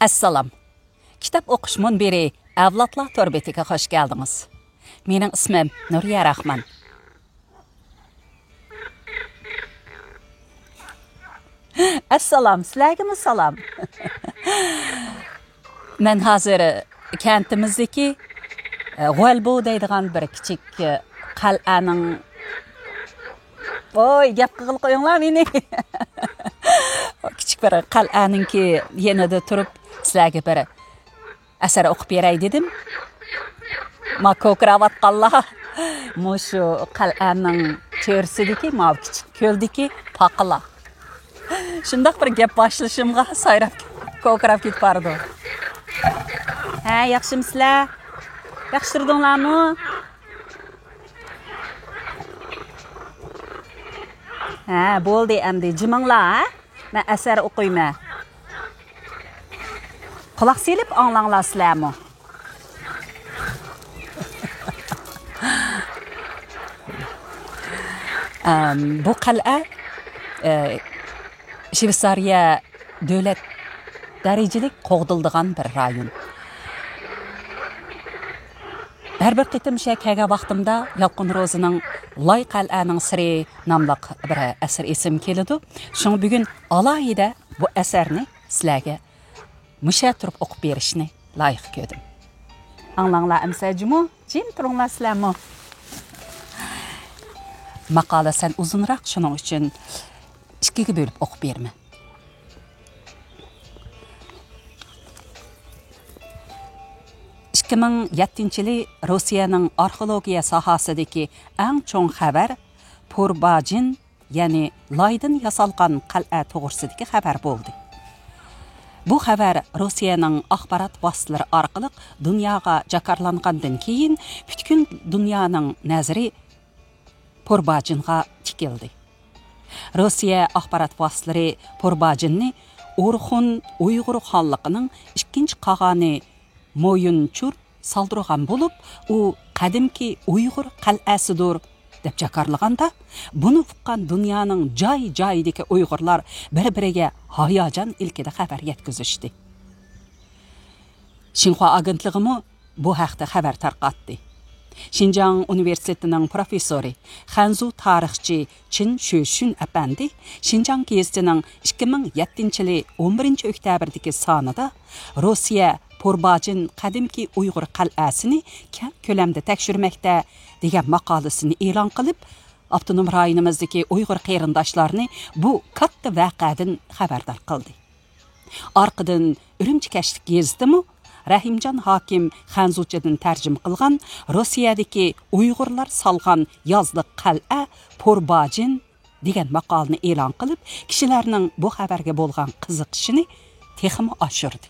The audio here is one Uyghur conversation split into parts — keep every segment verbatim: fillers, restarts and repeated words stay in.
ئەسسالام. كىتاب ئوقۇش مۇنبىرى ئەۋلادلار تور بېتىگە خۇش كەلدىڭىز. مېنىڭ ئىسمىم نۇرىيە راخمان. ئەسسالام، سىلەرگىمۇ سالام. مەن ھازىر كەنتىمىزدىكى، ئە، غۇەلبو دەيدىغان بىر كىچىك، ئە، قەلئەنىڭ، ۋوي، گەپ قىلغىلى قويۇڭلار مېنى. كىچىك بىر قەلئەنىڭكى يېنىدا تۇرۇپ، سىلەرگە بىر ئەسەر ئوقۇپ بېرەي دېدىم. ما كوكىراۋاتقانلار مۇشۇ قەلئەنىڭ چۆرىسىدىكى، ماۋۇ كىچىك كۆلدىكى پاقىلار. شۇنداق بىر گەپ باشلىشىمغا سايراپ، كوكىراپ كېتىپ بارىدۇ. ھە، ياخشىمۇسىلەر؟ ياخشى تۇردۇڭلارمۇ؟ ھە، بولدى ئەمدى، جىمىڭلار، ھە؟ مەن ئەسەر ئوقۇيمەن. قۇلاق سېلىپ ئاڭلاڭلار سىلەرمۇ. ئەم، بۇ قەلئە، ئە، شۋېتسارىيە دۆلەت دەرىجىلىك قوغدىلىدىغان بىر رايون. ھەر بىر قېتىم شۇ يەرگە كەلگەن ۋاقتىمدا يالقۇن روزىنىڭ لاي قەلئەنىڭ سىرى ناملىق بىر ئەسىرى ئېسىمگە كېلىدۇ. شۇڭا بۈگۈن ئالاھىدە بۇ ئەسەرنى سىلەرگە مۇشۇ يەردە تۇرۇپ ئوقۇپ بېرىشنى لايىق كۆردۈم. ئاڭلاڭلار ئەمسە جۇمۇ، جىم تۇرۇڭلار سىلەرمۇ. ماقالە سەل ئۇزۇنراق، شۇنىڭ ئۈچۈن ئىككىگە بۆلۈپ ئوقۇپ بېرىمەن. ئىككى مىڭ يەتتىنچى يىلى روسىيەنىڭ ئارخېئولوگىيە ساھەسىدىكى ئەڭ چوڭ خەۋەر پۇرباجىن، يەنى لايدىن ياسالغان قەلئە توغرىسىدىكى خەۋەر بولدى. بۇ خەۋەر روسىيەنىڭ ئاخبارات ۋاسىتىلىرى ئارقىلىق دۇنياغا جاكارلانغاندىن كېيىن، پۈتكۈل دۇنيانىڭ نەزىرى پۇرباجىنغا تىكىلدى. روسىيە ئاخبارات ۋاسىتىلىرى پۇرباجىننى ئورخۇن ئۇيغۇر خانلىقىنىڭ ئىككىنچى قاغانى مويۇنچۇر سالدۇرغان بولۇپ، ئۇ قەدىمكى ئۇيغۇر قەلئەسىدۇر، دەپ جاكارلىغاندا، بۇنى ئۇققان دۇنيانىڭ جاي-جايىدىكى ئۇيغۇرلار بىر-بىرىگە ھاياجان ئىلكىدە خەۋەر يەتكۈزۈشتى. شىنخۇا ئاگېنتلىقىمۇ بۇ ھەقتە خەۋەر تارقاتتى. شىنجاڭ ئۇنىۋېرسىتېتىنىڭ پروفېسسورى، خەنزۇ تارىخچى چېن شۆشۈن ئەپەندى شىنجاڭ گېزىتىنىڭ ئىككى مىڭ يەتتىنچى يىلى ئون بىرىنچى ئۆكتەبىردىكى سانىدا روسىيە پۇرباجىن قەدىمكى ئۇيغۇر قەلئەسىنى كەڭ كۆلەمدە تەكشۈرمەكتە دېگەن ماقالىسىنى ئېلان قىلىپ، ئاپتونوم رايونىمىزدىكى ئۇيغۇر قېرىنداشلارنى بۇ كاتتا ۋەقەدىن خەۋەردار قىلدى. ئارقىدىن ئۈرۈمچى كەچلىك گېزىتىمۇ رەھىمجان ھاكىم خەنزۇچىدىن تەرجىمە قىلغان روسىيەدىكى ئۇيغۇرلار سالغان يازلىق قەلئە پۇرباجىن دېگەن ماقالىنى ئېلان قىلىپ، كىشىلەرنىڭ بۇ خەۋەرگە بولغان قىزىقىشىنى تېخىمۇ ئاشۇردى.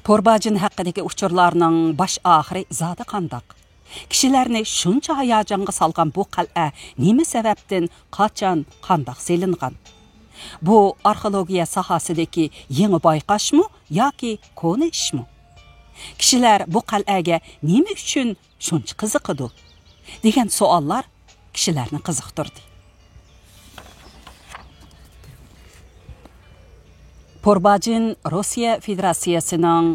پۇرباجىن ھەققىدىكى ئۇچۇرلارنىڭ باش ئاخىرى زادى قانداق؟ كىشىلەرنى شۇنچە ھاياجانغا سالغان بۇ قەلئە نېمە سەۋەبتىن، قاچان، قانداق سېلىنغان؟ بۇ ئارخېئولوگىيە ساھەسىدىكى يېڭى بايقاشمۇ ياكى كونا ئىشمۇ؟ كىشىلەر بۇ قەلئەگە نېمە ئۈچۈن شۇنچە قىزىقىدۇ؟ دېگەن سوئاللار كىشىلەرنى قىزىقتۇردى. پۇرباجىن روسىيە فېدېراتسىيەسىنىڭ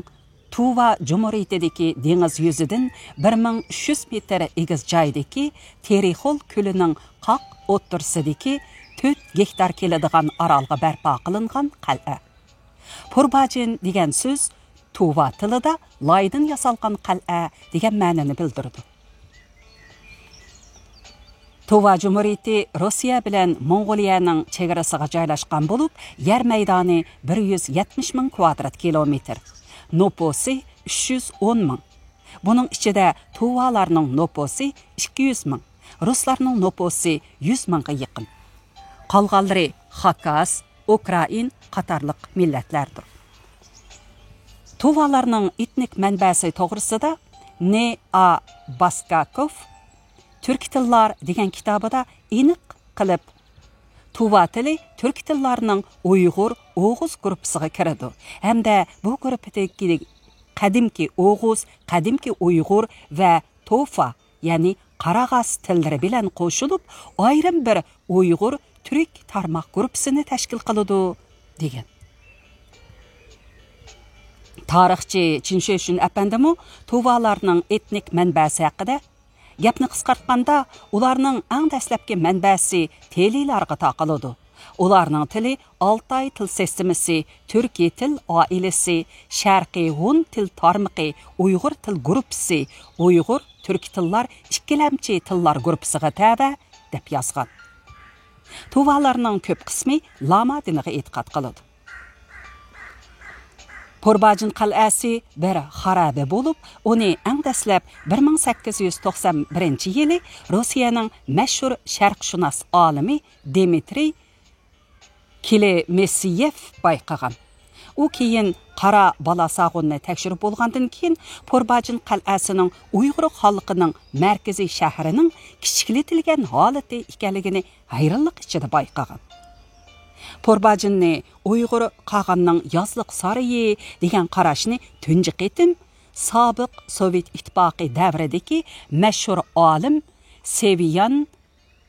تۇۋا جۇمھۇرىيىتىدىكى دېڭىز يۈزىدىن بىر مىڭ ئۈچ يۈز مېتىر ئېگىز جايدىكى تېرىخول كۆلىنىڭ قاق ئوتتۇرىسىدىكى تۆت گېكتار كېلىدىغان ئارالغا بەرپا قىلىنغان قەلئە. پۇرباجىن دېگەن سۆز تۇۋا تىلىدا لايدىن ياسالغان قەلئە دېگەن مەنىنى بىلدۈرىدۇ. تۇۋا جۇمھۇرىيىتى روسىيە بىلەن موڭغۇلىيەنىڭ چېگرىسىغا جايلاشقان بولۇپ، يەر مەيدانى بىر يۈز يەتمىش مىڭ كۋادرات كىلومېتىر، نوپۇسى ئۈچ يۈز ئون مىڭ. بۇنىڭ ئىچىدە تۇۋالارنىڭ نوپۇسى ئىككى يۈز مىڭ، رۇسلارنىڭ نوپۇسى يۈز مىڭغا يېقىن. قالغانلىرى خاكاس، ئۇكرائىن قاتارلىق مىللەتلەردۇر. تۇۋالارنىڭ ئېتنىك مەنبەسى توغرىسىدا ن ئا باسكاكوف تۈركىي تىللار دېگەن كىتابىدا ئېنىق قىلىپ، تۇۋا تىلى تۈركىي تىللارنىڭ ئۇيغۇر، ئوغۇز گۇرۇپپىسىغا كىرىدۇ ھەمدە بۇ گۇرۇپپىدىكى قەدىمكى ئوغۇز، قەدىمكى ئۇيغۇر ۋە توفا، يەنى قاراغاس تىللىرى بىلەن قوشۇلۇپ، ئايرىم بىر ئۇيغۇر تۈرك تارماق گۇرۇپپىسىنى تەشكىل قىلىدۇ، دېگەن. تارىخچى چىن شۆشۈن ئەپەندىمۇ تۇۋالارنىڭ ئېتنىك مەنبەسى ھەققىدە، گەپنى قىسقارتقاندا، ئۇلارنىڭ ئەڭ دەسلەپكى مەنبەسى تېلىلارغا تاقىلىدۇ. ئۇلارنىڭ تىلى ئالتاي تىل سىستېمىسى، تۈركىي تىل ئائىلىسى، شەرقىي ھون تىل تارمىقى، ئۇيغۇر تىل گۇرۇپپىسى، ئۇيغۇر، تۈركىي تىللار ئىككىلەمچى تىللار گۇرۇپپىسىغا تەۋە، دەپ يازغان. تۇۋالارنىڭ كۆپ قىسمى لاما دىنىغا ئېتىقاد قىلىدۇ. پورباجىن قەلئەسى بىر خارابە بولۇپ، ئۇنى ئەڭ دەسلەپ بىر مىڭ سەككىز يۈز توقسان بىرىنچى يىلى روسىيەنىڭ مەشھۇر شەرقشۇناس ئالىمى دىمىترىي كلېمېسيېف بايقىغان. ئۇ كېيىن قارا بالاساغۇننى تەكشۈرۈپ بولغاندىن كېيىن، پورباجىن قەلئەسىنىڭ ئۇيغۇر خانلىقىنىڭ مەركىزىي شەھىرىنىڭ كىچىكلىتىلگەن ھالىتى ئىكەنلىكىنى ھەيرانلىق ئىچىدە بايقىغان. پورباجىننى ئۇيغۇر قاغاننىڭ يازلىق سارىيى دېگەن قاراشنى تۇنجى قېتىم سابىق سوۋېت ئىتتىپاقى دەۋرىدىكى مەشھۇر ئالىم سېۋىيان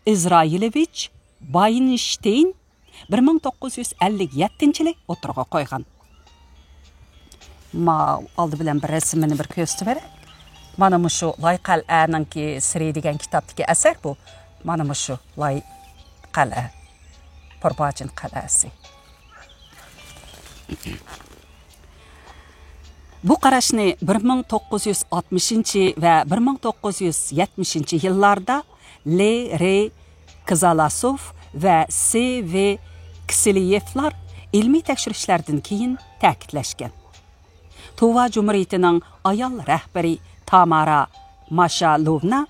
ئىزرائىلوۋىچ باينشتېين بىر مىڭ توققۇز يۈز ئەللىك يەتتىنچى يىلى ئوتتۇرىغا قويغان. ما، ئالدى بىلەن بىر رەسىمىنى بىر كۆرسىتىپ بېرەي. مانا مۇشۇ لاي قەلئەنىڭكى سىرى دېگەن كىتابتىكى ئەسەر بۇ. مانا مۇشۇ لاي قەلئە، پورباجىن قەلئەسى. بۇ قاراشنى بىر مىڭ توققۇز يۈز ئاتمىشىنچى ۋە بىر مىڭ توققۇز يۈز يەتمىشىنچى يىللاردا لې رې كزالاسوف ۋە سې ۋې كسىليېفلار ئىلمىي تەكشۈرۈشلەردىن كېيىن تەكىتلەشكەن. تۇۋا جۇمھۇرىيىتىنىڭ ئايال رەھبىرى تامارا ماشالوۋنا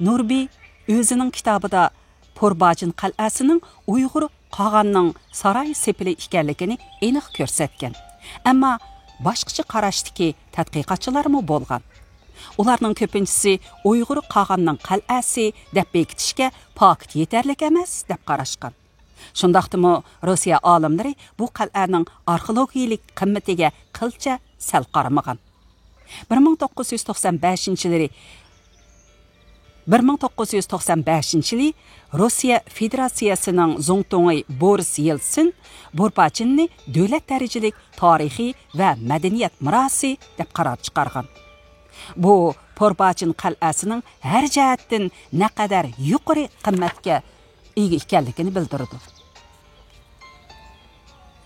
نۇربى ئۆزىنىڭ كىتابىدا پورباجىن قەلئەسىنىڭ ئۇيغۇر قاغاننىڭ ساراي سېپىلى ئىكەنلىكىنى ئېنىق كۆرسەتكەن. ئەمما باشقىچە قاراشتىكى تەتقىقاتچىلارمۇ بولغان. ئۇلارنىڭ كۆپىنچىسى ئۇيغۇر قاغاننىڭ قەلئەسى دەپ بېكىتىشكە پاكىت يېتەرلىك ئەمەس دەپ قاراشقان. شۇنداقتىمۇ روسىيە ئالىملىرى بۇ قەلئەنىڭ ئارخېئولوگىيىلىك قىممىتىگە قىلچە سەل قارىمىغان. بىر مىڭ توققۇز يۈز توقسان بەشىنچى يىلى، بىر مىڭ توققۇز يۈز توقسان بەشىنچى يىلى روسىيە فېدېراتسىيەسىنىڭ زۇڭتۇڭى بورىس يېلتسىن بورباچىننى دۆلەت دەرىجىلىك تارىخىي ۋە مەدەنىيەت مىراسى دەپ قارار چىقارغان. بۇ پورباچىن قەلئەسىنىڭ ھەر جەھەتتىن نەقەدەر يۇقىرى قىممەتكە ئىگە ئىكەنلىكىنى بىلدۈرىدۇ.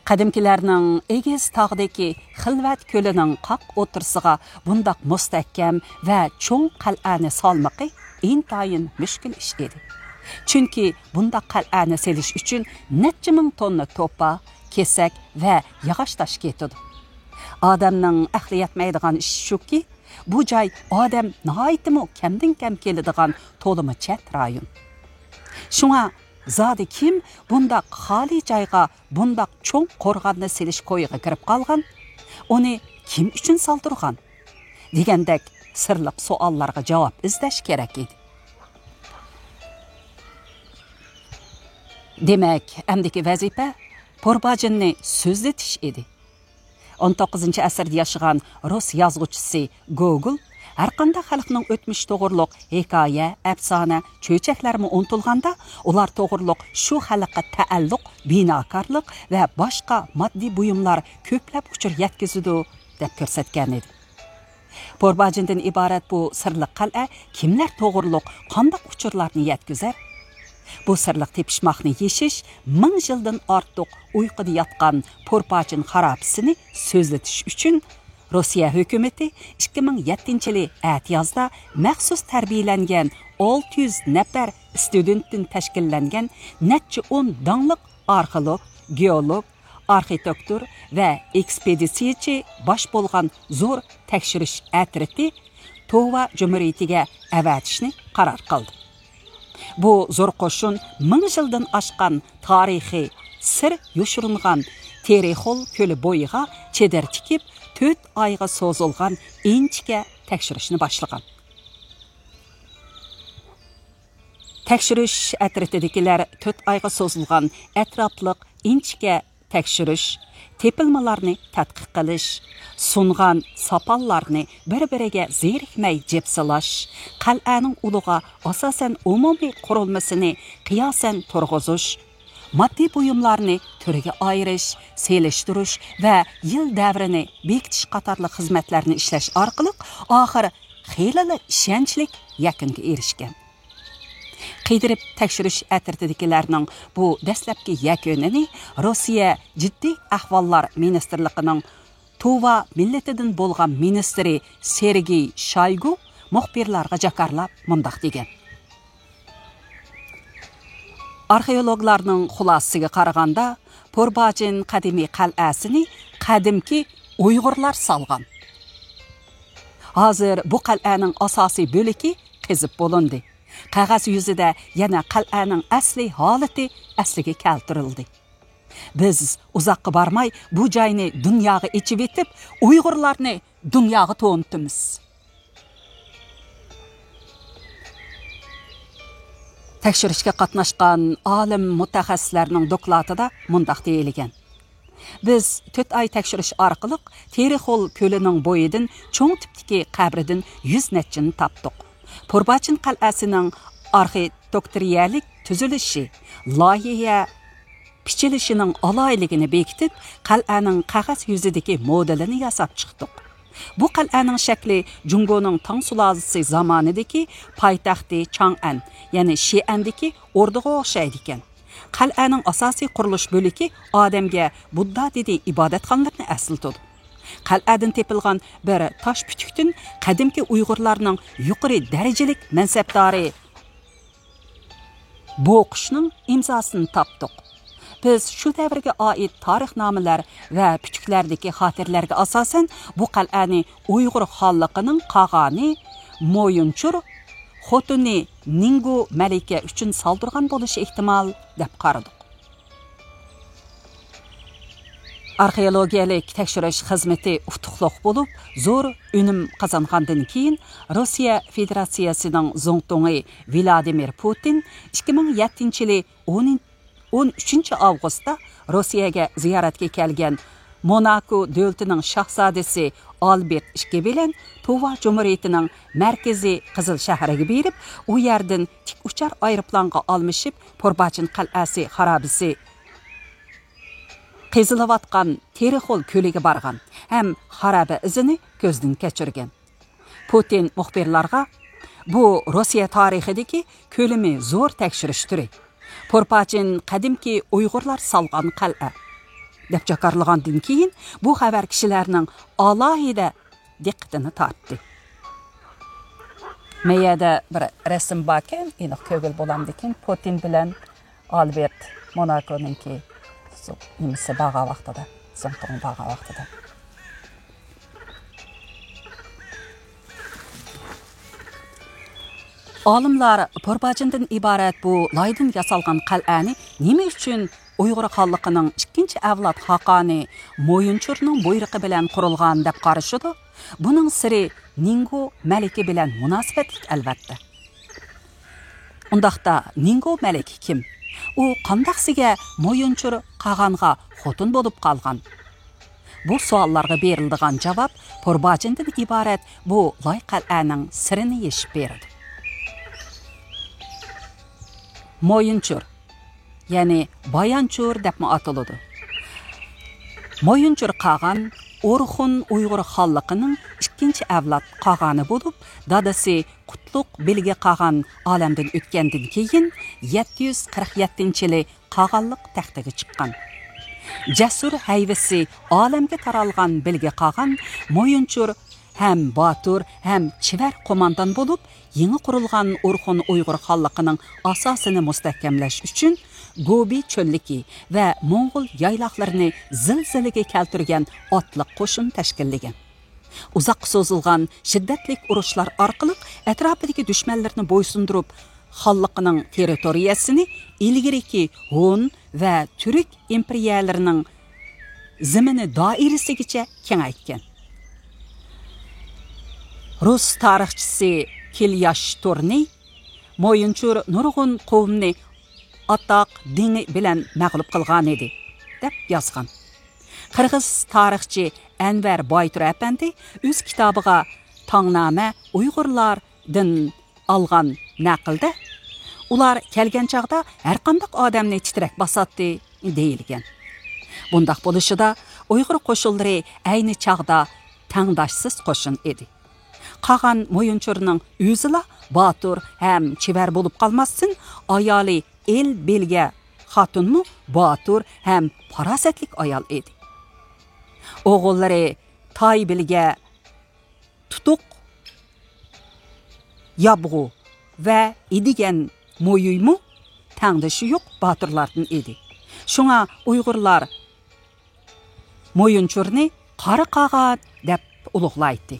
قەدىمكىلەرنىڭ ئېگىز تاغدىكى خىلۋەت كۆلىنىڭ قاق ئوتتۇرىسىغا بۇنداق مۇستەھكەم ۋە چوڭ قەلئەنى سالمىقى ئىنتايىن مۈشكۈل ئىش ئىدى. چۈنكى بۇنداق قەلئەنى سېلىش ئۈچۈن نەچچە مىڭ توننا توپا، كېسەك ۋە ياغاچ تاش كېتىدۇ. ئادەمنىڭ ئەقلى يەتمەيدىغان ئىشى شۇكى، بۇ جاي ئادەم ناھايىتىمۇ كەمدىن كەم كېلىدىغان تولىمۇ چەت رايون. شۇڭا زادى كىم بۇنداق خالىي جايغا بۇنداق چوڭ قورغاننى سېلىش كويىغا كىرىپ قالغان؟ ئۇنى كىم ئۈچۈن سالدۇرغان؟ دېگەندەك سىرلىق سوئاللارغا جاۋاب ئىزدەش كېرەك ئىدى. دېمەك، ئەمدىكى ۋەزىپە پورباجىننى سۆزلىتىش ئىدى. ئون توققۇزىنچى ئەسىردە ياشىغان رۇس يازغۇچىسى گوگول ھەرقانداق خەلقنىڭ ئۆتمۈشى توغرۇلۇق ھېكايە، ئەپسانە، چۆچەكلەرمۇ ئۇنتۇلغاندا، ئۇلار توغرۇلۇق شۇ خەلققە تەئەللۇق بىناكارلىق ۋە باشقا ماددىي بۇيۇملار كۆپلەپ ئۇچۇر يەتكۈزىدۇ، دەپ كۆرسەتكەنىدى. پورباجىندىن ئىبارەت بۇ سىرلىق قەلئە كىملەر توغرۇلۇق قانداق ئۇچۇرلارنى يەتكۈزەر؟ بۇ سىرلىق تېپىشماقنى يېشىش مىڭ يىلدىن ئارتۇق ئۇيقۇدا ياتقان پورباجىن خارابىسىنى سۆزلىتىش ئۈچۈن، روسىيە ھۆكۈمىتى ئىككى مىڭ يەتتىنچى يىلى ئەتىيازدا مەخسۇس تەربىيەلەنگەن ئالتە يۈز نەپەر ئىستۇدېنتتىن تەشكىللەنگەن نەچچە ئون داڭلىق ئارخېئولوگ، گېئولوگ، ئارخىتېكتور ۋە ئېكسپېدىتسىيەچى باش بولغان زور تەكشۈرۈش ئەترىتى تۇۋا جۇمھۇرىيىتىگە ئەۋەتىشنى قارار قىلدى. بۇ زور قوشۇن مىڭ يىلدىن ئاشقان تارىخىي سىر يوشۇرۇنغان تېرېخول كۆلى بويىغا چېدىر تىكىپ، تۆت ئايغا سوزۇلغان ئىنچىكە تەكشۈرۈشنى باشلىغان. تەكشۈرۈش ئەترىتىدىكىلەر تۆت ئايغا سوزۇلغان ئەتراپلىق ئىنچىكە تەكشۈرۈش، تېپىلمىلارنى تەتقىق قىلىش، سۇنغان ساپانلارنى بىر-بىرىگە زېرىكمەي جىپسىلاش، قەلئەنىڭ ئۇلىغا ئاساسەن ئومۇمىي قۇرۇلمىسىنى قىياسەن تۇرغۇزۇش، ماددىي بۇيۇملارنى تۈرگە ئايرىش، سېلىشتۇرۇش ۋە يىل دەۋرىنى بېكىتىش قاتارلىق خىزمەتلەرنى ئىشلەش ئارقىلىق ئاخىر خېلىلا ئىشەنچلىك يەكۈنگە ئېرىشكەن. قىيدۇرۇپ تەكشۈرۈش ئەترىتىدىكىلەرنىڭ بۇ دەسلەپكى يەكۈنىنى روسىيە جىددىي ئەھۋاللار مىنىستىرلىقىنىڭ تۇۋا مىللىتىدىن بولغان مىنىستىرى سېرگېي شايگۇ مۇخبىرلارغا جاكارلاپ مۇنداق دېگەن: ئارخېئولوگلارنىڭ خۇلاسىسىگە قارىغاندا، پۇرباجىن قەدىمىي قەلئەسىنى قەدىمكى ئۇيغۇرلار سالغان. ھازىر بۇ قەلئەنىڭ ئاساسىي بۆلىكى قېزىپ بولۇندى. قەغەز يۈزىدە يەنە قەلئەنىڭ ئەسلىي ھالىتى ئەسلىگە كەلتۈرۈلدى. بىز ئۇزاققا بارماي بۇ جاينى دۇنياغا ئېچىۋېتىپ، ئۇيغۇرلارنى دۇنياغا تونۇتىمىز. تەكشۈرۈشكە قاتناشقان ئالىم مۇتەخەسسىسلەرنىڭ دوكلاتىدا مۇنداق دېيىلگەن: بىز تۆت ئاي تەكشۈرۈش ئارقىلىق تېرىخول كۆلىنىڭ بويىدىن چوڭ تىپتىكى قەبرىدىن يۈز نەچچىنى تاپتۇق. پۇرباچىن قەلئەسىنىڭ ئارخېتوكتۇرىيەلىك تۈزۈلۈشى، لايىھە پىچىلىشىنىڭ ئالاھىدىلىكىنى بېكىتىپ، قەلئەنىڭ قەغەز يۈزىدىكى مودېلىنى ياساپ چىقتۇق. بۇ قەلئەنىڭ شەكلى جۇڭگونىڭ تاڭ سۇلالىسى زامانىدىكى پايتەختى چاڭئەن، يەنى شىئەندىكى ئوردىغا ئوخشايدىكەن. قەلئەنىڭ ئاساسىي قۇرۇلۇش بۆلىكى ئادەمگە بۇددا دىنىي ئىبادەتخانىلىرىنى ئەسلىتىدۇ. قەلئەدىن تېپىلغان بىر تاش پۈتۈكتىن قەدىمكى ئۇيغۇرلارنىڭ يۇقىرى دەرىجىلىك مەنسەپدارى بوقۇشنىڭ ئىمزاسىنى تاپتۇق. بىز شۇ دەۋرگە ئائىت تارىخنامىلەر ۋە پۈتۈكلەردىكى خاتىرىلەرگە ئاساسەن، بۇ قەلئەنى ئۇيغۇر خانلىقىنىڭ قاغانى مويۇنچۇر خوتۇنى نىڭگو مەلىكە ئۈچۈن سالدۇرغان بولۇشى ئېھتىمال، دەپ قارىدۇق. ئارخېئولوگىيەلىك تەكشۈرۈش خىزمىتى ئۇتۇقلۇق بولۇپ، زور ئۈنۈم قازانغاندىن كېيىن، روسىيە فېدېراتسىيەسىنىڭ زۇڭتۇڭى ۋىلادىمىر پۇتىن ئىككى مىڭ يەتتىنچى يىلى ئون، ئون ئۈچىنچى ئاۋغۇستتا روسىيەگە زىيارەتكە كەلگەن موناكو دۆلىتىنىڭ شاھزادىسى ئالبېرت ئىككى بىلەن تۇۋا جۇمھۇرىيىتىنىڭ مەركىزى قىزىل شەھىرىگە بېرىپ، ئۇ يەردىن تىك ئۇچار ئايروپىلانغا ئالمىشىپ، پۇرباچىن قەلئەسى خارابىسى قېزىلىۋاتقان تېرىخول كۆلىگە بارغان ھەم خارابە ئىزىنى كۆزدىن كەچۈرگەن. پۇتىن مۇخبىرلارغا، بۇ روسىيە تارىخىدىكى كۆلىمى زور تەكشۈرۈش تۈرى. پۇرپاچىن قەدىمكى ئۇيغۇرلار سالغان قەلئە، دەپ جاكارلىغاندىن كېيىن، بۇ خەۋەر كىشىلەرنىڭ ئالاھىدە دىققىتىنى تارتتى. مەيەدە بىر رەسىم باركەن، ئېنىق كۆرگىلى بولامدىكىن، پۇتىن بىلەن ئالبېرت موناكونىڭكى نېمىسى بارغان ۋاقتىدا، زۇڭتۇڭى بارغان ۋاقتىدا. ئالىملار پۇرپاچىندىن ئىبارەت بۇ لايدىن ياسالغان قەلئەنى نېمە ئۈچۈن ئۇيغۇر خانلىقىنىڭ ئىككىنچى ئەۋلاد خاقانى مويۇنچۇرنىڭ بۇيرۇقى بىلەن قۇرۇلغان دەپ قارىشىدۇ؟ بۇنىڭ سىرى نىڭگو مەلىكە بىلەن مۇناسىۋەتلىك، ئەلۋەتتە. ئۇنداقتا نىڭگو مەلىكە كىم؟ ئۇ قانداقسىگە مويۇنچۇر قاغانغا خوتۇن بولۇپ قالغان؟ بۇ سوئاللارغا بېرىلىدىغان جاۋاب پۇرباچىندىن ئىبارەت بۇ لاي قەلئەنىڭ سىرىنى يېشىپ بېرىدۇ. مويۇنچۇر، يەنى بايانچۇر دەپمۇ ئاتىلىدۇ. مويۇنچۇر قاغان ئورخۇن ئۇيغۇر خانلىقىنىڭ ئىككىنچى ئەۋلاد قاغانى بولۇپ، دادىسى قۇتلۇق بىلگە قاغان ئالەمدىن ئۆتكەندىن كېيىن، يەتتە يۈز قىرىق يەتتىنچى يىلى قاغانلىق تەختىگە چىققان. جەسۇر ھەيۋىسى ئالەمگە تارالغان بىلگە قاغان مويۇنچۇر ھەم باتۇر، ھەم چېۋەر قوماندان بولۇپ، يېڭى قۇرۇلغان ئورخۇن ئۇيغۇر خانلىقىنىڭ ئاساسىنى مۇستەھكەملەش ئۈچۈن گوبى چۆللۈكى ۋە موڭغۇل يايلاقلىرىنى زىلزىلىگە كەلتۈرگەن ئاتلىق قوشۇن تەشكىللىگەن. ئۇزاققا سوزۇلغان شىددەتلىك ئۇرۇشلار ئارقىلىق ئەتراپىدىكى دۈشمەنلىرىنى بويسۇندۇرۇپ، خانلىقىنىڭ تېررىتورىيەسىنى ئىلگىرىكى ھون ۋە تۈرك ئىمپېرىيەلىرىنىڭ زېمىنى دائىرىسىگىچە كېڭەيتكەن. رۇس تارىخچىسى كىلياش تۇرنى مويۇنچۇر نۇرغۇن قوۋمنى ئاتاق دېڭى بىلەن مەغلۇپ قىلغانىدى، دەپ يازغان. قىرغىز تارىخچى ئەنۋەر بايتۇر ئەپەندى ئۆز كىتابىغا تاڭنامە ئۇيغۇرلاردىن ئالغان نەقىلدە، ئۇلار كەلگەن چاغدا ھەرقانداق ئادەمنى تىترەك باساتتى، دېيىلگەن. بۇنداق بولۇشىدا ئۇيغۇر قوشۇنلىرى ئەينى چاغدا تەڭداشسىز قوشۇن ئىدى. قاغان مويۇنچۇرنىڭ ئۆزىلا باتۇر ھەم چېۋەر بولۇپ قالماستىن، ئايالى ئېل بىلگە خاتۇنمۇ باتۇر ھەم پاراسەتلىك ئايال ئىدى. ئوغۇللىرى تاي بىلگە تۇتۇق، يابغۇ ۋە ئىدىگەن مويۇيمۇ تەڭدىشى يوق باتۇرلاردىن ئىدى. شۇڭا ئۇيغۇرلار مويۇنچۇرنى قارا قاغان دەپ ئۇلۇغلايتتى.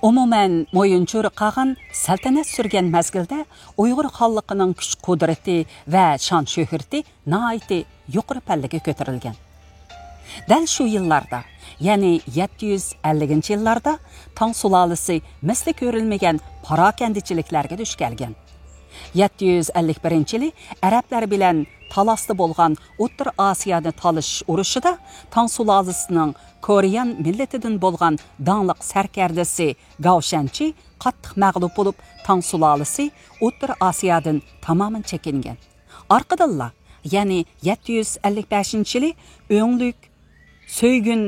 ئومۇمەن، مويۇنچۇر قاغان سەلتەنەت سۈرگەن مەزگىلدە ئۇيغۇر خانلىقىنىڭ كۈچ-قۇدرىتى ۋە شان-شۆھرىتى ناھايىتى يۇقىرى پەللىگە كۆتۈرۈلگەن. دەل شۇ يىللاردا، يەنى يەتتە يۈز ئەللىكىنچى يىللاردا تاڭ سۇلالىسى مىسلى كۆرۈلمىگەن پاراكەندىچىلىكلەرگە دۇچ كەلگەن. يەتتە يۈز ئەللىك بىرىنچى يىلى ئەرەبلەر بىلەن تالاستا بولغان ئوتتۇرا ئاسىيانى تالىشىش ئۇرۇشىدا تاڭ سۇلالىسىنىڭ كوريان مىللىتىدىن بولغان داڭلىق سەركەردىسى گاۋشەنچى قاتتىق مەغلۇپ بولۇپ، تاڭ سۇلالىسى ئوتتۇرا ئاسىيادىن تامامەن چېكىنگەن. ئارقىدىنلا، يەنى يەتتە يۈز ئەللىك بەشىنچى يىلى ئۆڭلۈك سۆيگۈن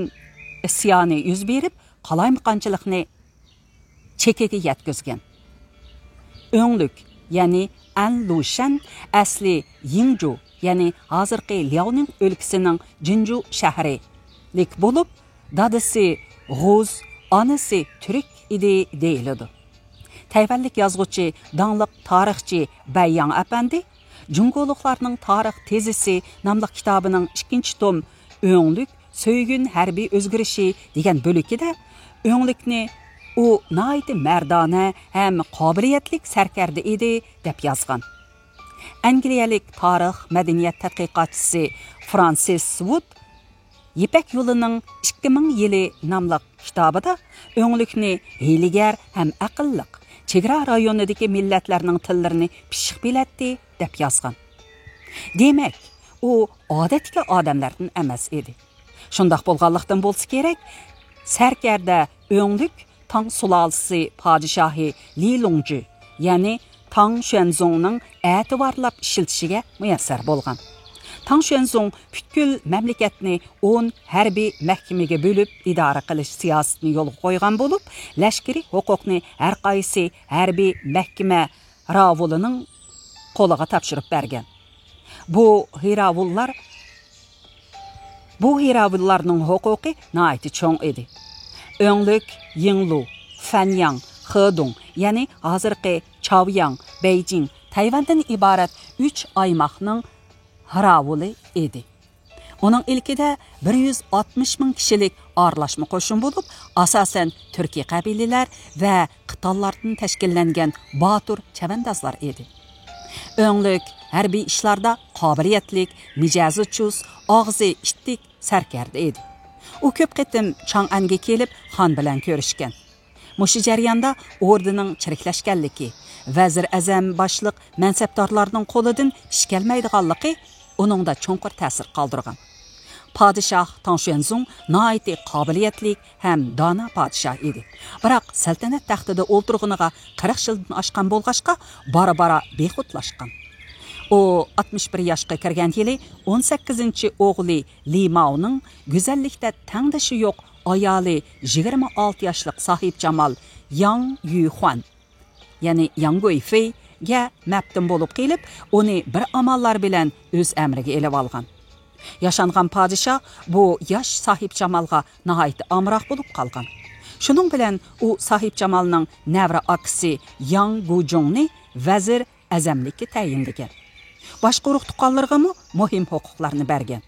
ئىسيانى يۈز بېرىپ، قالايمىقانچىلىقنى چېكىگە يەتكۈزگەن. ئۆڭلۈك، يەنى ئەنلۇشەن، ئەسلى يىڭجۇ، يەنى ھازىرقى لياۋنىڭ ئۆلكىسىنىڭ جىنجۇ شەھىرىلىك بولۇپ، دادىسى غۇز، ئانىسى تۈرك ئىدى دېيىلىدۇ. تەيۋەنلىك يازغۇچى، داڭلىق تارىخچى بەيياڭ ئەپەندى جۇڭگولۇقلارنىڭ تارىخ تېزىسى ناملىق كىتابىنىڭ ئىككىنچى توم ئۆڭلۈك سۆيگۈن ھەربىي ئۆزگىرىشى دېگەن بۆلىكىدە ئۆڭلۈكنى ئۇ ناھايىتى مەردانە ھەم قابىلىيەتلىك سەركەردە ئىدى دەپ يازغان. ئەنگلىيەلىك تارىخ، مەدەنىيەت تەتقىقاتچىسى فرانسىس ۋۇد يىپەك يولىنىڭ ئىككى مىڭ يىلى ناملىق كىتابىدا ئۆڭلۈكنى ھىيلىگەر ھەم ئەقىللىق، چېگرا رايونىدىكى مىللەتلەرنىڭ تىللىرىنى پىششىق بىلەتتى، دەپ يازغان. دېمەك، ئۇ ئادەتتىكى ئادەملەردىن ئەمەس ئىدى. شۇنداق بولغانلىقتىن بولسا كېرەك، سەركەردە ئۆڭلۈك تاڭ سۇلالىسى پادىشاھى لى لۇڭجى، يەنى تاڭ شۈەنزۇڭنىڭ ئەتىۋارلاپ ئىشلىتىشىگە مۇيەسسەر بولغان. تاڭ شۈەنزۇڭ پۈتكۈل مەملىكەتنى ئون ھەربىي مەھكىمىگە بۆلۈپ ئىدارە قىلىش سىياسىتىنى يولغا قويغان بولۇپ، لەشكىرىي ھوقۇقنى ھەر قايسى ھەربىي مەھكىمە راۋۇلىنىڭ قولىغا تاپشۇرۇپ بەرگەن. بۇ ھىراۋۇللار، بۇ ھىراۋۇللارنىڭ ھوقۇقى ناھايىتى چوڭ ئىدى. ئۆڭلۈك، يىڭلۇ، فەنياڭ، خېدۇڭ، يەنى ھازىرقى چاۋياڭ، بېيجىڭ، تەيۋەندىن ئىبارەت ئۈچ ئايماقنىڭ ھىراۋۇلى ئىدى. ئۇنىڭ ئىلكىدە بىر يۈز ئاتمىش مىڭ كىشىلىك ئارىلاشما قوشۇن بولۇپ، ئاساسەن تۈركىي قەبىلىلەر ۋە قىتانلاردىن تەشكىللەنگەن باتۇر چەۋەندازلار ئىدى. ئۆڭلۈك ھەربىي ئىشلاردا قابىلىيەتلىك، مىجەزى چۇس، ئاغزى ئىتتىك سەركەردە ئىدى. ئۇ كۆپ قېتىم چاڭئەنگە كېلىپ، خان بىلەن كۆرۈشكەن. مۇشۇ جەرياندا ئوردىنىڭ چىرىكلەشكەنلىكى، ۋەزىر ئەزەم باشلىق مەنسەپدارلارنىڭ قولىدىن ئىش كەلمەيدىغانلىقى ئۇنىڭدا چوڭقۇر تەسىر قالدۇرغان. پادىشاھ تاڭ شۈەنزۇڭ ناھايىتى قابىلىيەتلىك ھەم دانا پادىشاھ ئىدى. بىراق سەلتەنەت تەختىدە ئولتۇرغىنىغا قىرىق يىلدىن ئاشقان بولغاچقا، بارا-بارا بىخۇدلاشقان. ئۇ ئاتمىش بىر ياشقا كىرگەن يىلى ئون سەككىزىنچى ئوغلى لى ماۋنىڭ گۈزەللىكتە تەڭدىشى يوق ئايالى يىگىرمە ئالتە ياشلىق ساھىبجامال ياڭ يۈخۇەن، يەنى ياڭ گۇيفېيگە مەپتۇن بولۇپ قېلىپ، ئۇنى بىر ئاماللار بىلەن ئۆز ئەمرىگە ئېلىۋالغان. ياشانغان پادىشاھ بۇ ياش ساھىبجامالغا ناھايىتى ئامراق بولۇپ قالغان. شۇنىڭ بىلەن ئۇ ساھىبجامالنىڭ نەۋرە ئاكىسى ياڭ گۇجۇڭنى ۋەزىر ئەزەملىككە تەيىنلىگەن. باشقا ئۇرۇق-تۇغقانلىرىغىمۇ مۇھىم ھوقۇقلارنى بەرگەن.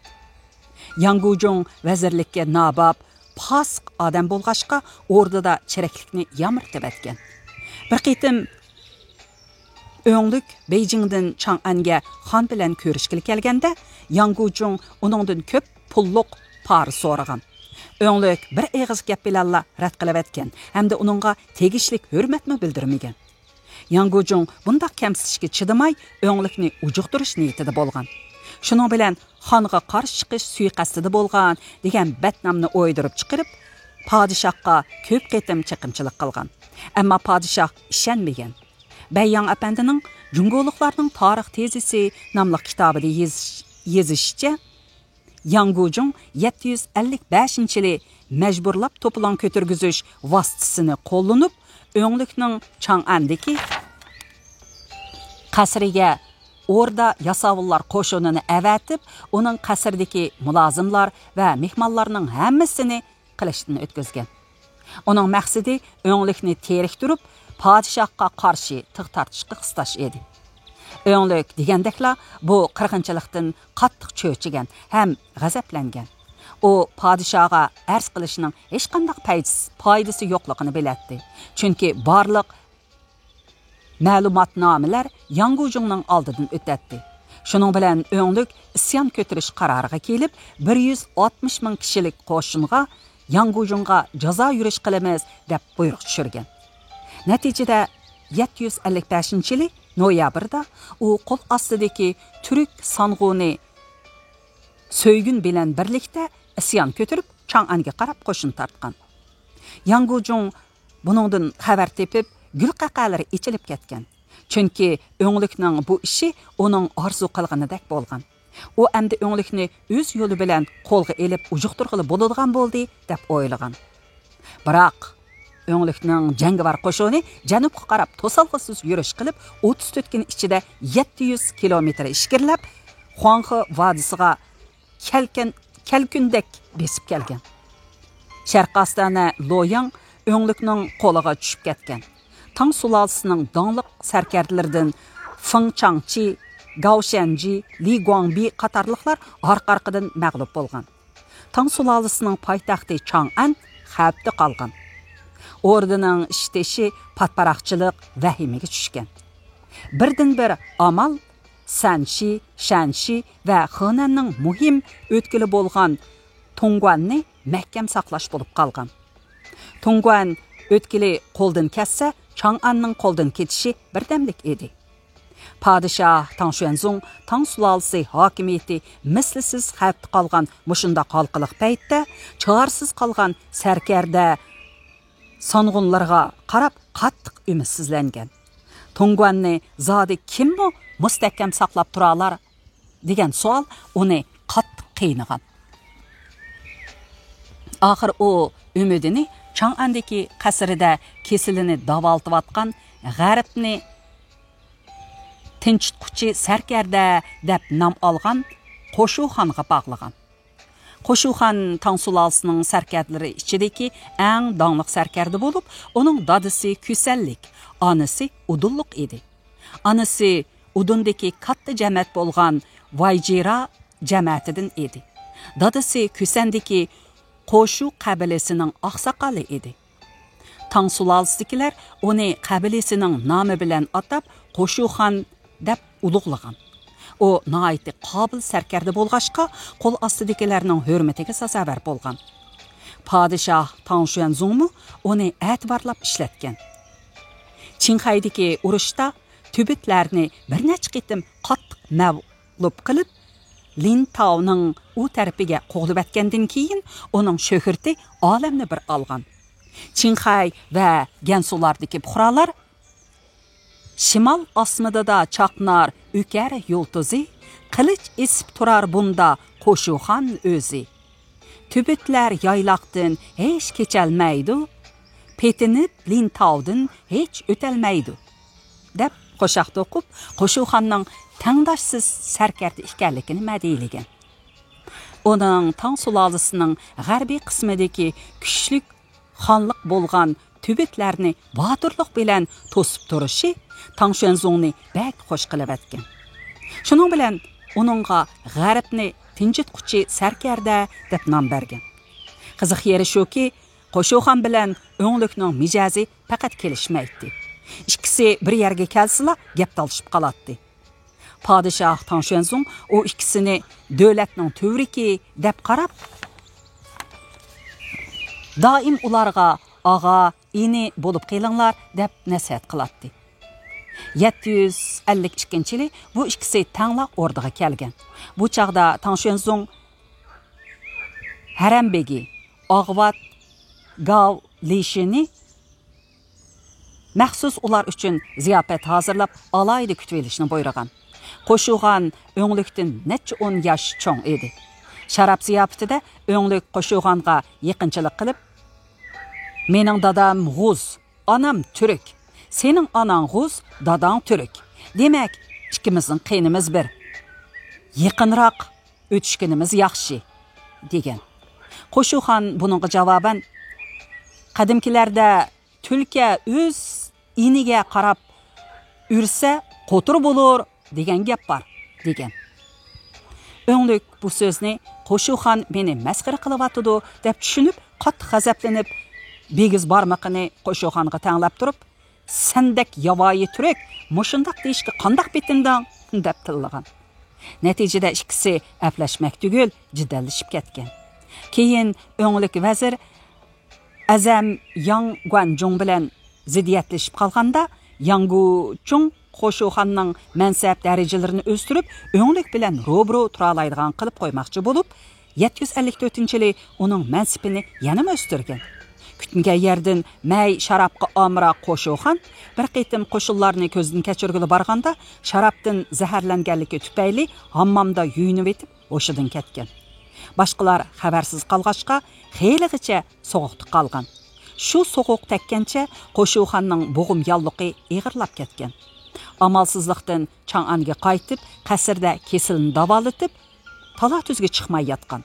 ياڭ گۇجۇڭ ۋەزىرلىككە ناباب، پاسىق ئادەم بولغاچقا، ئوردىدا چىرىكلىكنى يامرىتىۋەتكەن. بىر قېتىم ئۆڭلۈك بېيجىڭدىن چاڭئەنگە خان بىلەن كۆرۈشكىلى كەلگەندە، ياڭ گۇجۇڭ ئۇنىڭدىن كۆپ پۇللۇق پارا سورىغان. ئۆڭلۈك بىر ئېغىز گەپ بىلەنلا رەت قىلىۋەتكەن ھەمدە ئۇنىڭغا تېگىشلىك ھۆرمەتمۇ بىلدۈرمىگەن. ياڭ گۇجۇڭ بۇنداق كەمسىتىشكە چىدىماي، ئۆڭلۈكنى ئۇجۇقتۇرۇش نىيىتىدە بولغان. شۇنىڭ بىلەن خانغا قارشى چىقىش سۇيىقەستىدە بولغان دېگەن بەتنامنى ئويدۇرۇپ چىقىرىپ، پادىشاھقا كۆپ قېتىم چېقىمچىلىق قىلغان. ئەمما پادىشاھ ئىشەنمىگەن. بەيياڭ ئەپەندىنىڭ جۇڭگولۇقلارنىڭ تارىخ تېزىسى ناملىق كىتابىدا يېزىش-، يېزىشىچە، ياڭ گۇجۇڭ يەتتە يۈز ئەللىك بەشىنچى يىلى مەجبۇرلاپ توپىلاڭ كۆتۈرگۈزۈش ۋاسىتىسىنى قوللىنىپ، ئۆڭلۈكنىڭ چاڭئەندىكى قەسرىگە ئوردا ياساۋۇللار قوشۇنىنى ئەۋەتىپ، ئۇنىڭ قەسرىدىكى مۇلازىملار ۋە مېھمانلارنىڭ ھەممىسىنى قىلىچتىن ئۆتكۈزگەن. ئۇنىڭ مەقسىتى ئۆڭلۈكنى تېرىكتۈرۈپ، پادىشاھقا قارشى تىغ تارتىشقا قىستاش ئىدى. ئۆڭلۈك دېگەندەكلا بۇ قىرغىنچىلىقتىن قاتتىق چۆچۈگەن ھەم غەزەپلەنگەن. ئۇ پادىشاھقا ئەرز قىلىشنىڭ ھېچقانداق پەيدىسى، پايدىسى يوقلۇقىنى بىلەتتى. چۈنكى بارلىق مەلۇماتنامىلەر ياڭگۇجۇڭنىڭ ئالدىدىن ئۆتەتتى. شۇنىڭ بىلەن ئۆڭلۈك ئىسيان كۆتۈرۈش قارارىغا كېلىپ، بىر يۈز ئاتمىش مىڭ كىشىلىك قوشۇنغا ياڭگۇجۇڭغا جازا يۈرۈش قىلىمىز دەپ بۇيرۇق چۈشۈرگەن. نەتىجىدە، يەتتە يۈز ئەللىك بەشىنچى يىلى نويابىردا ئۇ قول ئاستىدىكى تۈرك سانغۇنى سۆيگۈن بىلەن بىرلىكتە ئىسيان كۆتۈرۈپ، چاڭئەنگە قاراپ قوشۇن تارتقان. ياڭگۇجۇڭ بۇنىڭدىن خەۋەر تېپىپ، گۈلقەقەلىرى ئېچىلىپ كەتكەن. چۈنكى ئۆڭلۈكنىڭ بۇ ئىشى ئۇنىڭ ئارزۇ قىلغىنىدەك بولغان. ئۇ ئەمدى ئۆڭلۈكنى ئۆز يولى بىلەن قولغا ئېلىپ ئۇجۇقتۇرغىلى بولىدىغان بولدى، دەپ ئويلىغان. بىراق، ئۆڭلۈكنىڭ جەڭگىۋار قوشۇنى جەنۇبقا قاراپ توسالغۇسىز يۈرۈش قىلىپ، ئوتتۇز تۆت كۈن ئىچىدە يەتتە يۈز كىلومېتىر ئىچكىرىلەپ، خۇاڭخې ۋادىسىغا كەلكۈن-، كەلكۈندەك بېسىپ كەلگەن. شەرقىي ئاستانە لوياڭ ئۆڭلۈكنىڭ قولىغا چۈشۈپ كەتكەن. تاڭ سۇلالىسىنىڭ داڭلىق سەركەردىلىرىدىن فېڭ چاڭچى، گاۋ شەنجى، لى گۇاڭبى قاتارلىقلار ئارقا-ئارقىدىن مەغلۇپ بولغان. تاڭ سۇلالىسىنىڭ پايتەختى چاڭئەن خەۋپتە قالغان. ئوردىنىڭ ئىشتىشى پاتپاراقچىلىق، ۋەھىمىگە چۈشكەن. بىردىنبىر ئامال سەنشى، شەنشى ۋە خېنەننىڭ مۇھىم ئۆتكىلى بولغان تۇڭگۇەننى مەھكەم ساقلاش بولۇپ قالغان. تۇڭگۇەن ئۆتكىلى قولدىن كەتسە، چاڭئەننىڭ قولدىن كېتىشى بىردەملىك ئىدى. پادىشاھ تاڭ شۈەنزۇڭ تاڭ سۇلالىسى ھاكىمىيىتى مىسلىسىز خەۋپتە قالغان مۇشۇنداق ھالقىلىق پەيتتە، چارىسىز قالغان سەركەردە سانغۇنلىرىغا قاراپ قاتتىق ئۈمىدسىزلەنگەن. تۇڭگۇەننى زادى كىممۇ مۇستەھكەم ساقلاپ تۇرالار؟ دېگەن سوئال ئۇنى قاتتىق قىينىغان. ئاخىر ئۇ ئۈمىدىنى چاڭئەندىكى قەسرىدە كېسىلىنى داۋالىتىۋاتقان، غەربنى تىنچىتقۇچى سەركەردە دەپ نام ئالغان قوشۇخانغا باغلىغان. قوشۇخان تاڭ سۇلالىسىنىڭ سەركەردىلىرى ئىچىدىكى ئەڭ داڭلىق سەركەردە بولۇپ، ئۇنىڭ دادىسى كۈسەنلىك، ئانىسى ئۇدۇللۇق ئىدى. ئانىسى ئۇدۇندىكى كاتتا جەمەت بولغان ۋايجىرا جەمەتىدىن ئىدى. دادىسى كۈسەندىكى قوشۇ قەبىلىسىنىڭ ئاقساقالى ئىدى. تاڭ سۇلالىسىدىكىلەر ئۇنى قەبىلىسىنىڭ نامى بىلەن ئاتاپ، قوشۇخان دەپ ئۇلۇغلىغان. ئۇ ناھايىتى قابىل سەركەردە بولغاچقا، قول ئاستىدىكىلەرنىڭ ھۆرمىتىگە سازاۋەر بولغان. پادىشاھ تاڭ شۈەنزۇڭمۇ ئۇنى ئەتىۋارلاپ ئىشلەتكەن. چىڭخەيدىكى ئۇرۇشتا تۈبۈتلەرنى بىر نەچچە قېتىم قاتتىق مەغلۇپ قىلىپ، لىنتاۋنىڭ ئۇ تەرىپىگە قوغلىۋەتكەندىن كېيىن، ئۇنىڭ شۆھرىتى ئالەمنى بىر ئالغان. چىڭخەي ۋە گەنسۇلاردىكى پۇقرالار، شىمال ئاسمىنىدا چاقنار ئۆكەر يۇلتۇزى، قىلىچ ئېسىپ تۇرار بۇندا قوشۇخان ئۆزى. تۈبۈتلەر يايلاقتىن ھېچ كېچەلمەيدۇ، پېتىنىپ لىنتاۋدىن ھېچ ئۆتەلمەيدۇ، دەپ قوشاق توقۇپ، قوشۇخاننىڭ تەڭداشسىز سەركەردە ئىكەنلىكىنى مەدھىيلىگەن. ئۇنىڭ تاڭ سۇلالىسىنىڭ غەربىي قىسمىدىكى كۈچلۈك خانلىق بولغان تۈبۈتلەرنى باتۇرلۇق بىلەن توسۇپ تۇرۇشى تاڭ شۈەنزۇڭنى بەك خوش قىلىۋەتكەن. شۇنىڭ بىلەن ئۇنىڭغا غەربنى تىنچىتقۇچى سەركەردە دەپ نام بەرگەن. قىزىق يېرى شۇكى، قوشۇخان بىلەن ئۆڭلۈكنىڭ مىجەزى پەقەت كېلىشمەيتتى. ئىككىسى بىر يەرگە كەلسىلا، گەپ تالىشىپ قالاتتى. پادىشاھ تاڭ شۈەنزۇڭ ئۇ ئىككىسىنى دۆلەتنىڭ تۈۋرۈكى دەپ قاراپ، دائىم ئۇلارغا «ئاغا، ئىنى بولۇپ قېلىڭلار» دەپ نەسىھەت قىلاتتى. يەتتە يۈز ئەللىك ئىككىنچى يىلى بۇ ئىككىسى تەڭلا ئوردىغا كەلگەن. بۇ چاغدا تاڭ شۈەنزۇڭ ھەرەم بېگى، ئاغۋات گاۋ لىشىنى مەخسۇس ئۇلار ئۈچۈن زىياپەت ھازىرلاپ، ئالاھىدە كۈتۈۋېلىشنى بۇيرۇغان. قوشۇخان ئۆڭلۈكتىن نەچچە ئون ياش چوڭ ئىدى. شاراب زىياپىتىدە ئۆڭلۈك قوشۇخانغا يېقىنچىلىق قىلىپ، «مېنىڭ دادام غۇز، ئانام تۈرك. سېنىڭ ئاناڭ غۇز، داداڭ تۈرك. دېمەك، ئىككىمىزنىڭ قېنىمىز بىر. يېقىنراق ئۆتۈشكىنىمىز ياخشى» دېگەن. قوشۇخان بۇنىڭغا جاۋابەن، «قەدىمكىلەردە تۈلكە ئۆز ئىنىگە قاراپ ئۈرسە، قوتۇر بولۇر دېگەن گەپ بار» دېگەن. ئۆڭلۈك بۇ سۆزنى «قوشۇخان مېنى مەسخىرە قىلىۋاتىدۇ» دەپ چۈشىنىپ، قاتتىق غەزەپلىنىپ، بىگىز بارمىقىنى قوشۇخانغا تەڭلەپ تۇرۇپ، «سەندەك ياۋايى تۈرك مۇشۇنداق دېيىشكە قانداق پېتىندىڭ؟» دەپ تىللىغان. نەتىجىدە ئىككىسى ئەپلەشمەك تۈگۈل، جېدەللىشىپ كەتكەن. كېيىن ئۆڭلۈك ۋەزىر ئەزەم ياڭ گۇەنجۇڭ بىلەن زىددىيەتلىشىپ قالغاندا، ياڭ گۇجۇڭ قوشۇخاننىڭ مەنسەپ دەرىجىلىرىنى ئۆستۈرۈپ، ئۆڭلۈك بىلەن روبىرو تۇرالايدىغان قىلىپ قويماقچى بولۇپ، يەتتە يۈز ئەللىك تۆتىنچى يىلى ئۇنىڭ مەنسىپىنى يەنىمۇ ئۆستۈرگەن. كۈتمىگەن يەردىن مەي شارابقا ئامراق قوشۇخان بىر قېتىم قوشۇنلارنى كۆزدىن كەچۈرگىلى بارغاندا، شارابتىن زەھەرلەنگەنلىكى تۈپەيلى ھاممامدا يۇيۇنۇۋېتىپ، ھوشىدىن كەتكەن. باشقىلار خەۋەرسىز قالغاچقا، خېلىغىچە سوغۇقتا قالغان. شۇ سوغۇق تەگكەنچە قوشۇخاننىڭ بوغۇم ياللۇقى ئېغىرلاپ كەتكەن. ئامالسىزلىقتىن چاڭئەنگە قايتىپ، قەسىردە كېسىلىنى داۋالىتىپ، تالا-تۈزگە چىقماي ياتقان.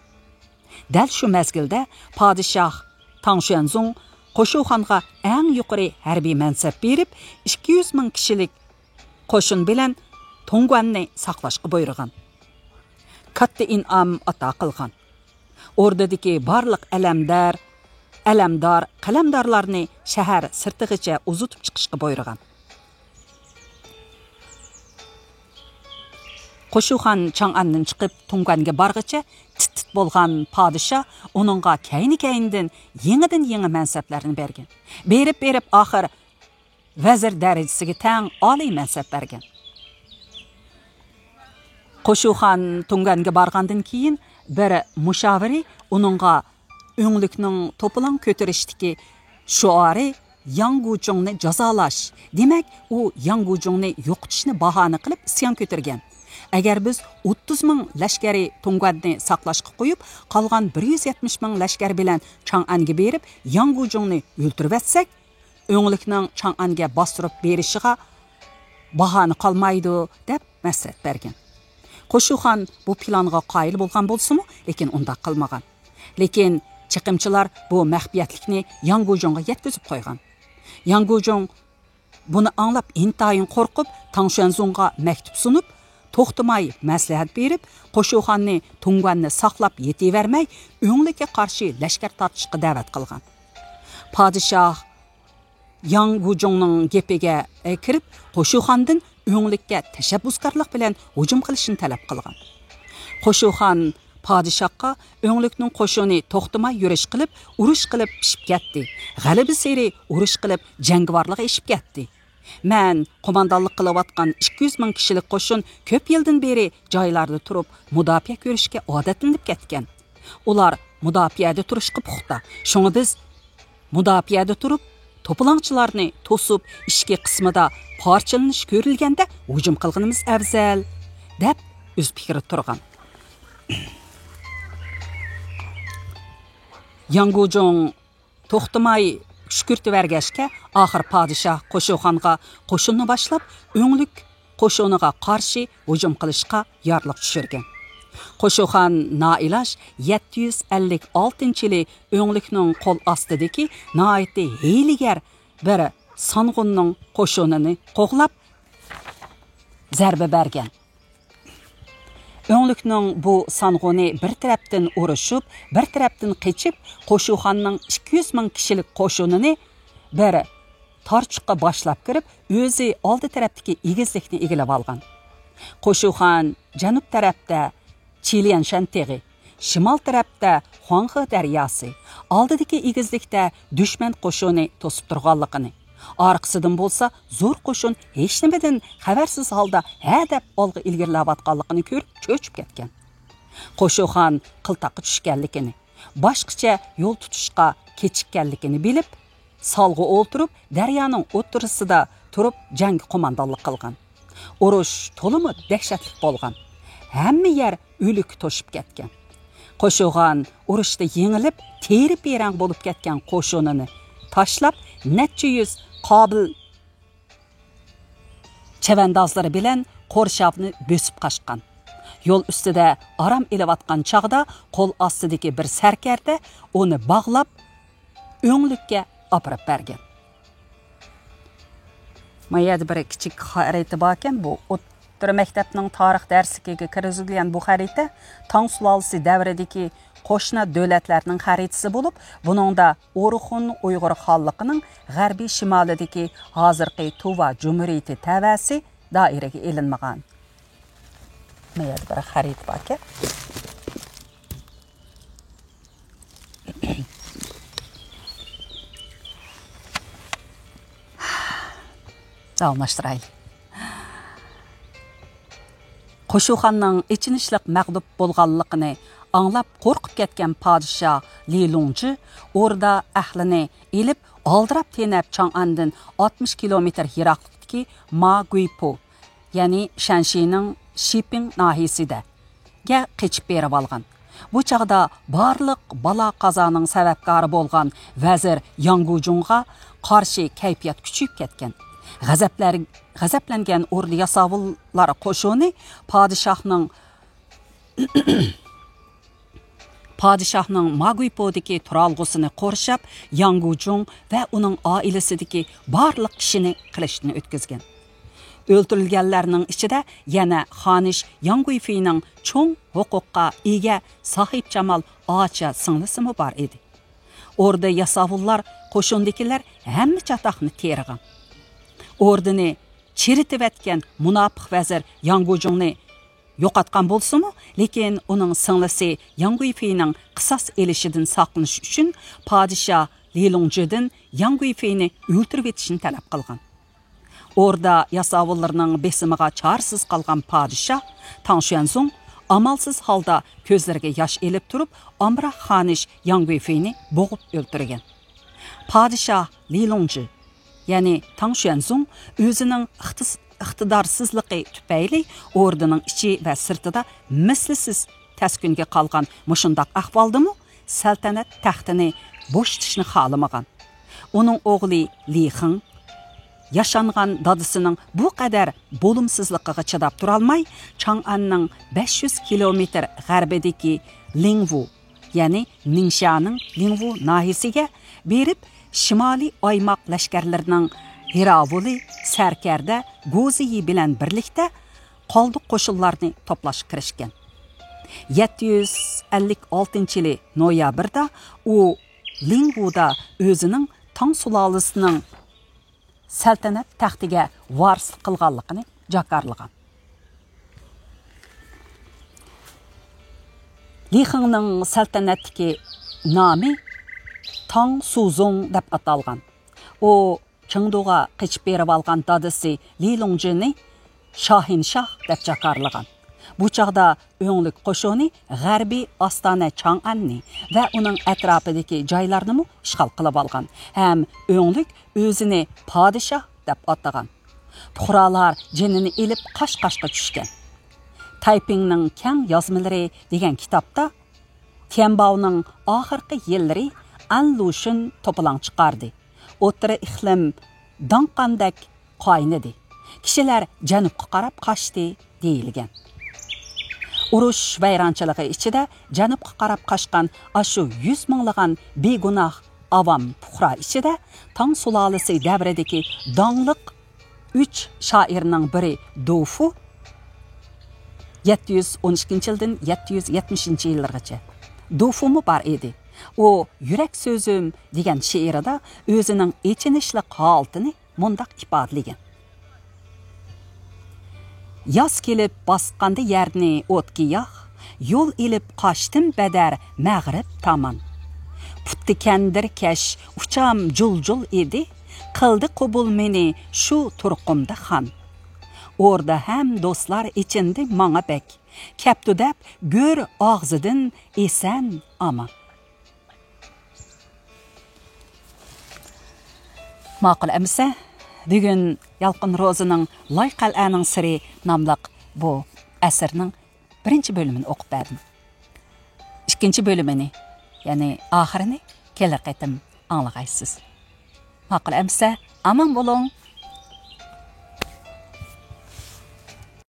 دەل شۇ مەزگىلدە پادىشاھ تاڭشۈەنزۇڭ قوشۇخانغا ئەڭ يۇقىرى ھەربىي مەنسەپ بېرىپ، ئىككى يۈز مىڭ كىشىلىك قوشۇن بىلەن تۇڭگۇەننى ساقلاشقا بۇيرۇغان. كاتتا ئىنئام ئاتا قىلغان. ئوردىدىكى بارلىق ئەلەمدار، ئەلەمدار، قەلەمدارلارنى شەھەر سىرتىغىچە ئۇزىتىپ چىقىشقا بۇيرۇغان. قوشۇخان چاڭئەندىن چىقىپ تۇڭگۇەنگە بارغىچە تىت-تىت بولغان پادىشاھ ئۇنىڭغا كەينى-كەينىدىن يېڭىدىن يېڭى مەنسەپلەرنى بەرگەن. بېرىپ-بېرىپ ئاخىر ۋەزىر دەرىجىسىگە تەڭ ئالىي مەنسەپ بەرگەن. قوشۇخان تۇڭگەنگە بارغاندىن كېيىن، بىر مۇشاۋىرى ئۇنىڭغا ئۆڭلۈكنىڭ توپىلاڭ كۆتۈرۈشتىكى شوئارى «ياڭ گۇجۇڭنى جازالاش»، دېمەك، ئۇ ياڭ گۇجۇڭنى يوقىتىشنى باھانە قىلىپ ئىسيان كۆتۈرگەن. «ئەگەر بىز ئوتتۇز مىڭ لەشكەرى تۇڭگۇەننى ساقلاشقا قويۇپ، قالغان بىر يۈز يەتمىش مىڭ لەشكەر بىلەن چاڭئەنگە بېرىپ، ياڭ گۇجۇڭنى ئۆلتۈرۈۋەتسەك، ئۆڭلۈكنىڭ چاڭئەنگە باستۇرۇپ بېرىشىغا باھانە قالمايدۇ» دەپ مەسلىھەت بەرگەن. قوشۇخان بۇ پىلانغا قايىل بولغان بولسىمۇ، لېكىن ئۇنداق قىلمىغان. لېكىن چېقىمچىلار بۇ مەخپىيەتلىكنى ياڭ گۇجۇڭغا يەتكۈزۈپ قويغان. ياڭ گۇجۇڭ بۇنى ئاڭلاپ ئىنتايىن قورقۇپ، تاڭشۈەنزۇڭغا مەكتۇپ سۇنۇپ، توختىماي مەسلىھەت بېرىپ، قوشۇخاننى تۇڭگۇەننى ساقلاپ يېتىۋەرمەي، ئۆڭلۈككە قارشى لەشكەر تارتىشقا دەۋەت قىلغان. پادىشاھ ياڭ گۇجۇڭنىڭ گېپىگە، ئە، كىرىپ، قوشۇخاندىن ئۆڭلۈككە تەشەببۇسكارلىق بىلەن ھۇجۇم قىلىشنى تەلەپ قىلغان. قوشۇخان پادىشاھقا، «ئۆڭلۈكنىڭ قوشۇنى توختىماي يۈرۈش قىلىپ، ئۇرۇش قىلىپ پىشىپ كەتتى. غەلىبىسېرى ئۇرۇش قىلىپ جەڭگىۋارلىقى ئېشىپ كەتتى. مەن قوماندانلىق قىلىۋاتقان ئىككى يۈز مىڭ كىشىلىك قوشۇن كۆپ يىلدىن بېرى جايلاردا تۇرۇپ مۇداپىئە كۆرۈشكە ئادەتلىنىپ كەتكەن. ئۇلار مۇداپىئەدە تۇرۇشقا پۇختا. شۇڭا بىز مۇداپىئەدە تۇرۇپ، توپىلاڭچىلارنى توسۇپ، ئىچكى قىسمىدا پارچىلىنىش كۆرۈلگەندە ھۇجۇم قىلغىنىمىز ئەۋزەل» دەپ ئۆز پىكرىدە تۇرغان. ياڭ گۇجۇڭ توختىماي كۈشكۈرتۈۋەرگەچكە، ئاخىر پادىشاھ قوشۇخانغا قوشۇننى باشلاپ، ئۆڭلۈك قوشۇنىغا قارشى ھۇجۇم قىلىشقا يارلىق چۈشۈرگەن. قوشۇخان نائىلاج يەتتە يۈز ئەللىك ئالتىنچى يىلى ئۆڭلۈكنىڭ قول ئاستىدىكى ناھايىتى ھىيلىگەر بىر سانغۇننىڭ قوشۇنىنى قوغلاپ، زەربە بەرگەن. ئۆڭلۈكنىڭ بۇ سانغۇنى بىر تەرەپتىن ئۇرۇشۇپ، بىر تەرەپتىن قېچىپ، قوشۇخاننىڭ ئىككى يۈز مىڭ كىشىلىك قوشۇنىنى بىر تارچۇققا باشلاپ كىرىپ، ئۆزى ئالدى تەرەپتىكى ئېگىزلىكنى ئىگىلىۋالغان. قوشۇخان جەنۇب تەرەپتە چىليەنشەن تېغى، شىمال تەرەپتە خۇاڭخې دەرياسى، ئالدىدىكى ئېگىزلىكتە دۈشمەن قوشۇنى توسۇپ تۇرغانلىقىنى، ئارقىسىدىن بولسا زور قوشۇن ھېچنېمىدىن خەۋەرسىز ھالدا ھەدەپ ئالغا ئىلگىرىلەۋاتقانلىقىنى كۆرۈپ چۆچۈپ كەتكەن. قوشۇخان قىلتاققا چۈشكەنلىكىنى، باشقىچە يول تۇتۇشقا كېچىككەنلىكىنى بىلىپ، سالغا ئولتۇرۇپ، دەريانىڭ ئوتتۇرىسىدا تۇرۇپ جەڭگە قوماندانلىق قىلغان. ئۇرۇش تولىمۇ دەھشەتلىك بولغان. ھەممە يەر ئۆلۈككە توشۇپ كەتكەن. قوشۇغان ئۇرۇشتا يېڭىلىپ، تېرە-پېرەڭ بولۇپ كەتكەن قوشۇنىنى تاشلاپ، نەچچە يۈز قابىل چەۋەندازلىرى بىلەن قورشاۋنى بۆسۈپ قاچقان. يول ئۈستىدە ئارام ئېلىۋاتقان چاغدا قول ئاستىدىكى بىر سەركەردە ئۇنى باغلاپ، ئۆڭلۈككە ئاپىرىپ بەرگەن. ما يەردە بىر كىچىك خەرىتە باركەن، بۇ ئوتتۇرا مەكتەپنىڭ تارىخ دەرسلىكىگە كىرگۈزۈلگەن بۇ خەرىتە تاڭ سۇلالىسى دەۋرىدىكى قوشنا دۆلەتلەرنىڭ خەرىتىسى بولۇپ، بۇنىڭدا ئورخۇن ئۇيغۇر خانلىقىنىڭ غەربىي شىمالىدىكى ھازىرقى تۇۋا جۇمھۇرىيىتى تەۋەسى دائىرىگە ئېلىنمىغان. ما يەردە بىر خەرىتە باركەن. داۋاملاشتۇرايلى. قوشۇخاننىڭ ئېچىنىشلىق مەغلۇپ بولغانلىقىنى ئاڭلاپ قورقۇپ كەتكەن پادىشاھ لى لۇڭجى ئوردا ئەھلىنى ئېلىپ، ئالدىراپ تېنەپ چاڭئەندىن ئاتمىش كىلومېتىر يىراقلىقتىكى ما گۇيپو، يەنى شەنشىنىڭ شىپىڭ ناھىيىسىدە، گە قېچىپ بېرىۋالغان. بۇ چاغدا بارلىق بالا-قازانىڭ سەۋەبكارى بولغان ۋەزىر ياڭ گۇجۇڭغا قارشى كەيپىيات كۈچىيىپ كەتكەن. غەزەپلەر-، غەزەپلەنگەن ئوردا ياساۋۇللار قوشۇنى پادىشاھنىڭ، پادىشاھنىڭ ماگۇيپودىكى تۇرالغۇسىنى قورشاپ، ياڭ گۇجۇڭ ۋە ئۇنىڭ ئائىلىسىدىكى بارلىق كىشىنى قىلىچتىن ئۆتكۈزگەن. ئۆلتۈرۈلگەنلەرنىڭ ئىچىدە يەنە خانىش ياڭ گۇيفېينىڭ چوڭ ھوقۇققا ئىگە ساھىبجامال ئاچا سىڭلىسىمۇ بار ئىدى. ئوردا ياساۋۇللار قوشۇندىكىلەر ھەممە چاتاقنى تېرىغان. ئوردىنى چىرىتىۋەتكەن مۇناپىق ۋەزىر ياڭ گۇجۇڭنى يوقاتقان بولسىمۇ، لېكىن ئۇنىڭ سىڭلىسى ياڭ گۇيفېينىڭ قىساس ئېلىشىدىن ساقلىنىش ئۈچۈن پادىشاھ لى لۇڭجىدىن ياڭ گۇيفېينى ئۆلتۈرۈۋېتىشنى تەلەپ قىلغان. ئوردا ياساۋۇللىرىنىڭ بېسىمىغا چارىسىز قالغان پادىشاھ تاڭ شۈەنزۇڭ ئامالسىز ھالدا كۆزلىرىگە ياش ئېلىپ تۇرۇپ، ئامراق خانىش ياڭ گۇيفېينى بوغۇپ ئۆلتۈرگەن. پادىشاھ لى لۇڭجى، يەنى تاڭ شۈەنزۇڭ ئۆزىنىڭ ئىقتىس-، ئىقتىدارسىزلىقى تۈپەيلى ئوردىنىڭ ئىچى ۋە سىرتىدا مىسلىسىز تەسكۈنگە قالغان مۇشۇنداق ئەھۋالدىمۇ سەلتەنەت تەختىنى بوشىتىشنى خالىمىغان. ئۇنىڭ ئوغلى لى خىڭ ياشانغان دادىسىنىڭ بۇ قەدەر بولۇمسىزلىقىغا چىداپ تۇرالماي، چاڭئەننىڭ بەش يۈز كىلومېتىر غەربىدىكى لىڭۋۇ، يەنى نىڭشانىڭ لىڭۋۇ ناھىيىسىگە بېرىپ، شىمالىي ئايماق لەشكەرلىرىنىڭ ھىراۋۇلى سەركەردە گوزىيى بىلەن بىرلىكتە قالدۇق قوشۇنلارنى توپلاشقا كىرىشكەن. يەتتە يۈز ئەللىك ئالتىنچى يىلى نويابىردا ئۇ لىڭۋۇدا ئۆزىنىڭ تاڭ سۇلالىسىنىڭ سەلتەنەت تەختىگە ۋارىسلىق قىلغانلىقىنى جاكارلىغان. لى خىڭنىڭ سەلتەنەتتىكى نامى تاڭ سۇزۇڭ دەپ ئاتالغان. ئۇ چېڭدۇغا قېچىپ بېرىۋالغان دادىسى لى لۇڭجىنى شاھىنشاھ دەپ جاكارلىغان. بۇ چاغدا ئۆڭلۈك قوشۇنى غەربىي ئاستانە چاڭئەننى ۋە ئۇنىڭ ئەتراپىدىكى جايلارنىمۇ ئىشغال قىلىۋالغان ھەم ئۆڭلۈك ئۆزىنى پادىشاھ دەپ ئاتىغان. پۇقرالار جېنىنى ئېلىپ قاش-قاشقا چۈشكەن. تايپىڭنىڭ كەڭ يازمىلىرى دېگەن كىتابتا تيەنباۋنىڭ ئاخىرقى يىللىرى ئەن لۇشۈن توپىلاڭ چىقاردى. ئوتتۇرا ئىقلىم داڭقاندەك قاينىدى. كىشىلەر جەنۇبقا قاراپ قاچتى دېيىلگەن. ئۇرۇش ۋەيرانچىلىقى ئىچىدە جەنۇبقا قاراپ قاچقان ئاشۇ يۈز مىڭلىغان بىگۇناھ ئاۋام پۇقرا ئىچىدە تاڭ سۇلالىسى دەۋرىدىكى داڭلىق ئۈچ شائىرنىڭ بىرى دۇفۇ، يەتتە يۈز ئون ئىككىنچى يىلدىن يەتتە يۈز يەتمىشىنچى يىللىرىغىچە دۇفۇمۇ بار ئىدى. ئۇ يۈرەك سۆزۈم دېگەن شېئىرىدا ئۆزىنىڭ ئېچىنىشلىق ھالىتىنى مۇنداق ئىپادىلىگەن: ياز كېلىپ باسقاندا يەرنى ئوت-گىياھ، يول ئېلىپ قاچتىم بەدەر مەغرىب تامان. پۇتتا كەندىركەش ئۇچام جۇل-جۇل ئىدى، قىلدى قوبۇل مېنى شۇ تۇرقۇمدا خان. ئوردا ھەم دوستلار ئېچىندى ماڭا بەك، كەپتۇ دەپ گۆر ئاغزىدىن ئېسەن-ئامان. ماقۇل ئەمىسە، بۈگۈن يالقۇن روزىنىڭ لاي قەلئەنىڭ سىرى ناملىق بۇ ئەسىرنىڭ بىرىنچى بۆلۈمىنى ئوقۇپ بەردىم. ئىككىنچى بۆلۈمىنى، يەنى ئاخىرىنى كېلەر قېتىم ئاڭلىغايسىز. ماقۇل ئەمىسە، ئامان بولۇڭ،